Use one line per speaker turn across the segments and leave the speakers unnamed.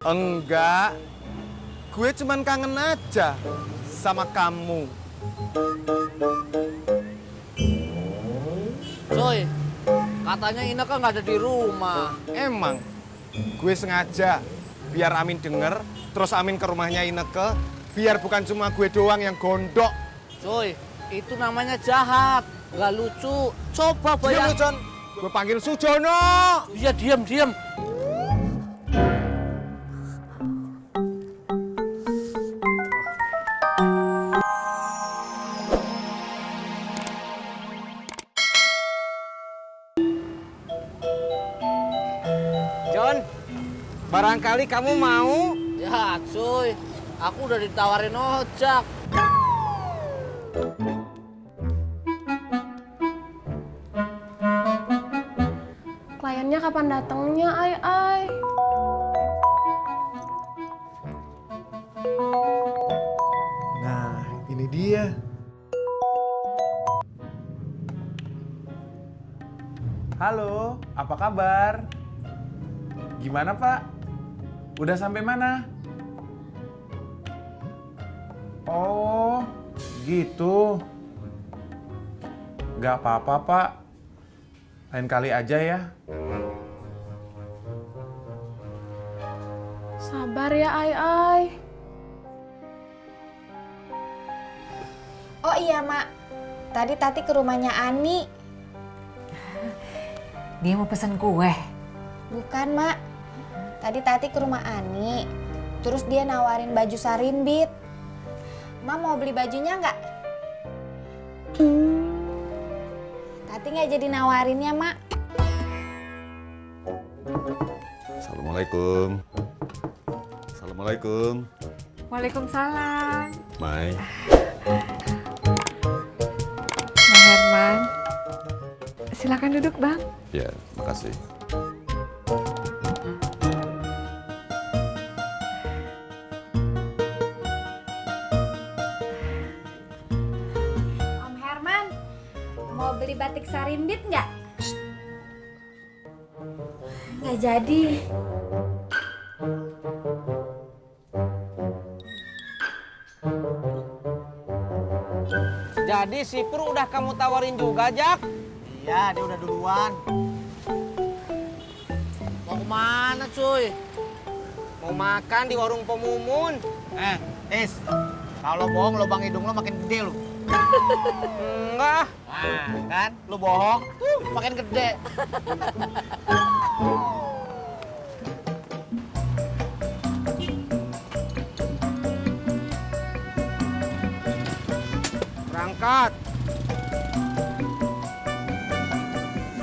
Enggak, gue cuman kangen aja sama kamu.
Cuy, katanya Ineke nggak ada di rumah.
Emang, gue sengaja biar Amin denger, terus Amin ke rumahnya Ineke, biar bukan cuma gue doang yang gondok.
Cuy, itu namanya jahat, nggak lucu. Coba
Diam
bayang.
lu, Jon. Gue panggil Sujono.
Iya, diam.
John, barangkali kamu mau?
Ya, cuy, aku udah ditawarin ojek.
Kliennya kapan datangnya, Ai?
Nah, ini dia.
Halo, apa kabar? Gimana, Pak? Udah sampai mana? Oh, gitu. Gak apa-apa, Pak. Lain kali aja ya.
Sabar ya, Ai.
Oh iya, Mak. Tadi Tati ke rumahnya Ani.
Dia mau pesen kue.
Bukan, Mak. Tadi Tati ke rumah Ani. Terus dia nawarin baju sarimbit. Mak mau beli bajunya nggak? Tati nggak jadi nawarinnya, Mak.
Assalamualaikum. Assalamualaikum.
Waalaikumsalam.
Mai.
Bang Herman. Silakan duduk, Bang.
Ya, makasih.
Om Herman, mau beli batik sarimbit nggak? Nggak jadi.
Jadi si Pur udah kamu tawarin juga, Jak?
Iya, dia udah duluan. Mau kemana, cuy?
Mau makan di warung Pemumun.
Tis, kalau bohong lubang hidung lo makin gede lo.
Enggak.
Nah, kan? Lu bohong, tuh makin gede.
Berangkat.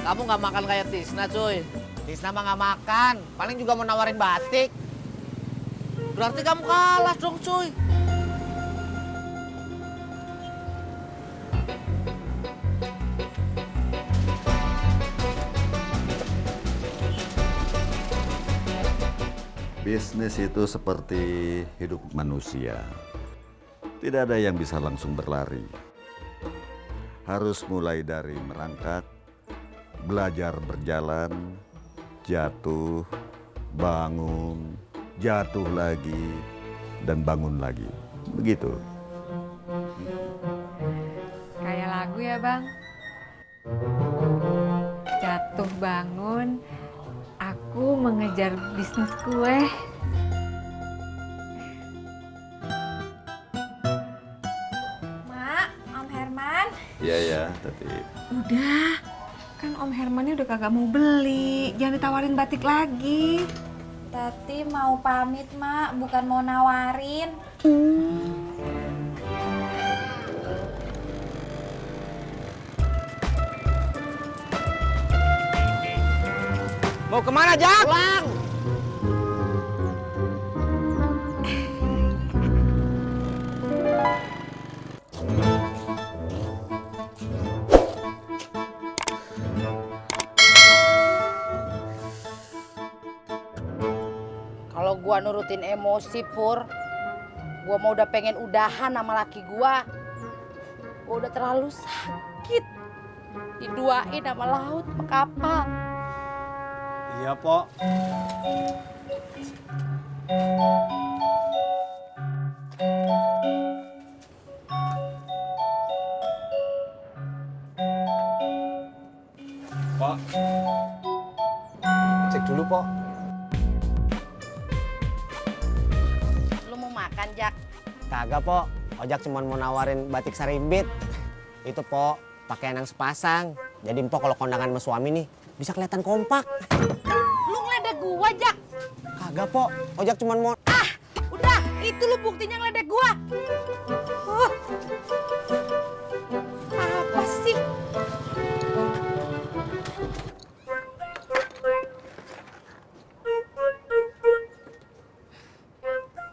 Kamu nggak makan kayak Tisna, cuy. Tisna mah nggak makan, paling juga mau nawarin batik. Berarti kamu kalah dong, cuy.
Bisnis itu seperti hidup manusia. Tidak ada yang bisa langsung berlari. Harus mulai dari merangkak, belajar berjalan, jatuh, bangun, jatuh lagi, dan bangun lagi. Begitu.
Kayak lagu ya, Bang. Jatuh bangun, aku mengejar bisnis kue.
Mak, Om Herman.
Iya ya, tapi
Udah, kan Om Hermannya udah kagak mau beli. Jangan ditawarin batik lagi.
Tati mau pamit, Mak, bukan mau nawarin.
Mau kemana, Jak?
Pulang.
Kalau gua nurutin emosi, Pur, gua mau udah pengen udahan sama laki gua. Gua udah terlalu sakit. Diduain sama laut, sama kapal.
Iya, Pok. Pok. Cek dulu, Pok.
Lu mau makan, Jak?
Kagak, Pok. Ojak cuma mau nawarin batik sarimbit. Itu, Pok, pakaian yang sepasang. Jadi, Mpok kalau kondangan sama suami nih, bisa kelihatan kompak.
Lu ngeledek gua, Jak?
Kagak, Pok. Ojak cuma mau...
Udah, itu lu buktinya ngeledek gua. Apa sih?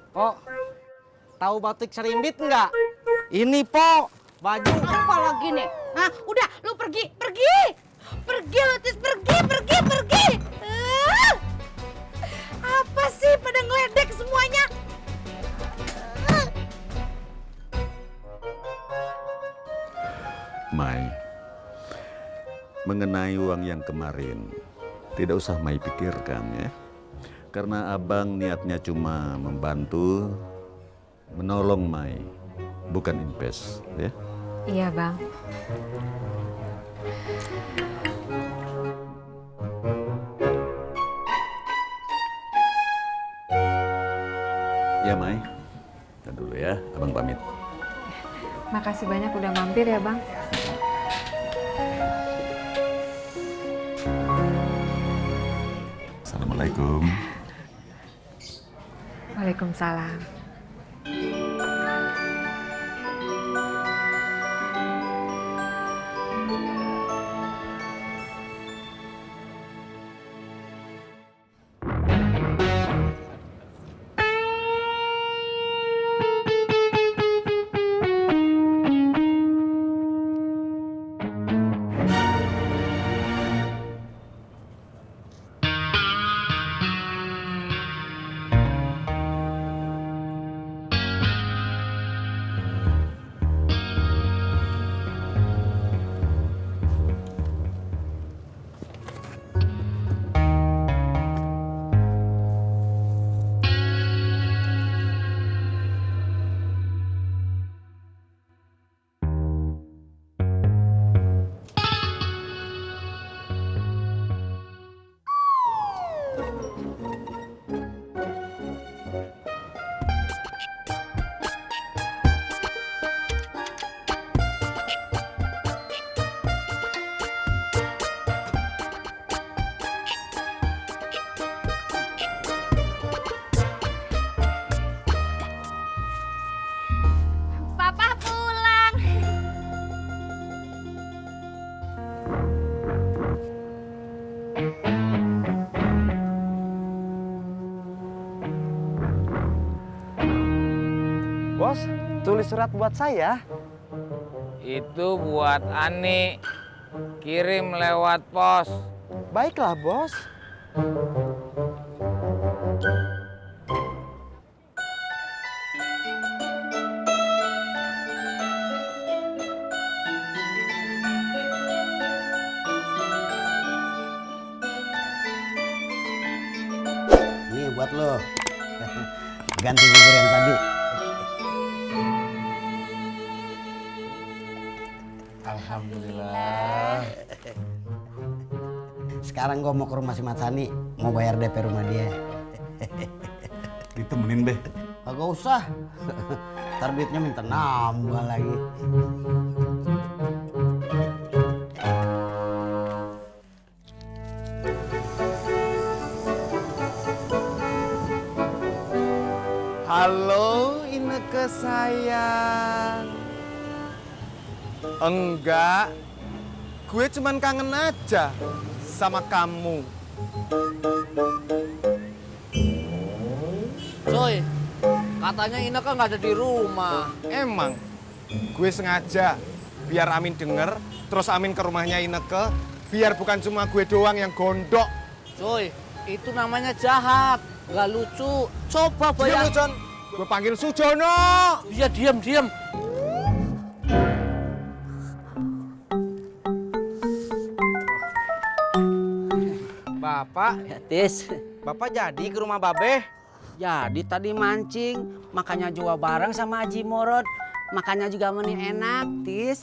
Pok, tahu batik sarimbit nggak? Ini, Pok, baju.
Apa lagi nih? Hah? Udah, lu pergi, pergi! Pergi, lu Tis, pergi, pergi, pergi! Apa sih pada ngeledek semuanya?
Mai, mengenai uang yang kemarin, tidak usah Mai pikirkan ya. Karena abang niatnya cuma membantu, menolong Mai, bukan invest ya.
Iya, Bang.
Ya Mai, kita dulu ya, abang pamit.
Makasih banyak udah mampir ya, Bang.
Assalamualaikum.
Waalaikumsalam.
Papa pulang.
Bos, tulis surat buat saya.
Itu buat Ani. Kirim lewat pos.
Baiklah, Bos.
Ini buat lo. Ganti bubur yang tadi.
Alhamdulillah.
Sekarang gue mau ke rumah si Matsani, mau bayar DP rumah dia.
Ditemenin Beh.
Kagak usah. Ntar duitnya minta nambah lagi.
Halo, Ineke sayang. Enggak, gue cuman kangen aja sama kamu.
Coy, katanya Ineke nggak ada di rumah.
Emang, gue sengaja biar Amin denger, terus Amin ke rumahnya Ineke, biar bukan cuma gue doang yang gondok.
Coy, itu namanya jahat, nggak lucu. Coba
Diam
bayangin.
lu, Jon. Gue panggil Sujono.
Iya, diam.
Bapak,
Tis,
Bapak jadi ke rumah Babe?
Jadi tadi mancing, makanya juga bareng sama Haji Murad. Makannya juga meni enak, Tis.